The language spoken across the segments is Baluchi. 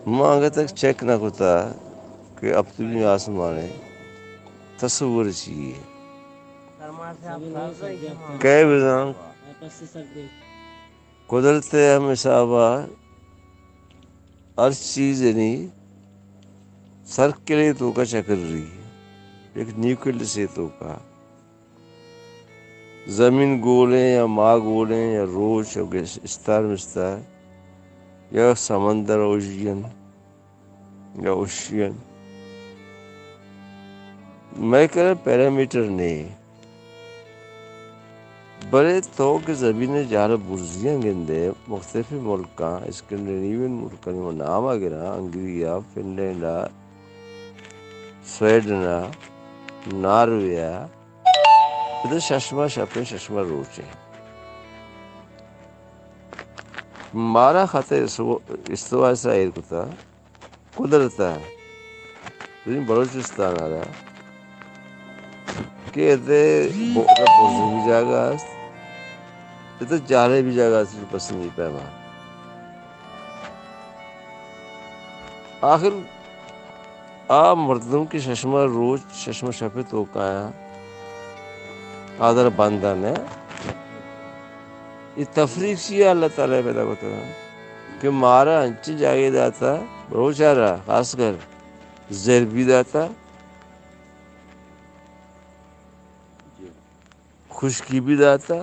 ما انگت تک چیک نہ کتا کہ ہپتمی آسمان ءِ تصور چی یے۔ کئے بزاں قدرت ءِ ہم حساب ءَ ہر چیز یعنی سرکلے توکا چکری، یک نیوکلسے توکا۔ زمین گولیں یا ما گولیں یا روچ یا گس-، استار مستار یا سمندر اوشین یا اوشین، مئے کرا پیرامیٹر نے۔ بلے تو کہ زمین ءِ جہل برزیاں گندے، مختلف ملکاں، اسکینڈینیوین ملکانی من نام ءَ گراں، ہنگری ءَ، فنلینڈ ءَ، سویڈن ءَ، ناروے ءَ، ادا ششما شپیں ششما روچیں۔ مارا خط استو-، استوا ءِ سرا ایر کتا۔ قدرت ءَ، یعنی بلوچستان ءَ را کہ ادے بو-، بزگی جاگہ است، ادے جہلے بھی جاگہ است، پسنی پیما۔ آخر آ مردم کہ ششما روچ، ششما شپ توکایا، آدر بندن ہے۔ یہ تفریق چی ہے اللہ تعالیٰ پیدا کرتا ہے کہ مارا انچیں جاگے داتا، بلوچا را خاص کر زر بھی داتا، خشکی بھی داتا۔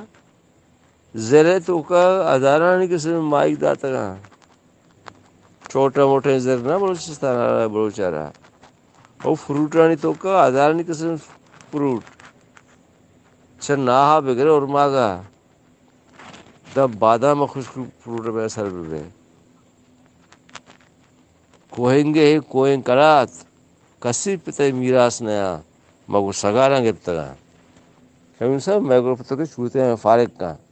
زر ءِ توکا ہزارانی قسم ماہیگ داتگاں۔ چھوٹا موٹیں زر نہ بلوچستان ءَ را، بلوچ ءَ را۔ او فروٹانی توکا ہزارانی قسم فروٹ۔ چہ ناہا بگر ارماگا۔ دا بادام خشک فروٹ بے سر بے۔ کوہنگے کوہن کرات۔ کسی پتئے میراث نیا، مگو سگاراں گپتگاں۔ شمیم صاحب، مئے گروپ تو کہ چوتے ہیں فارغ کن۔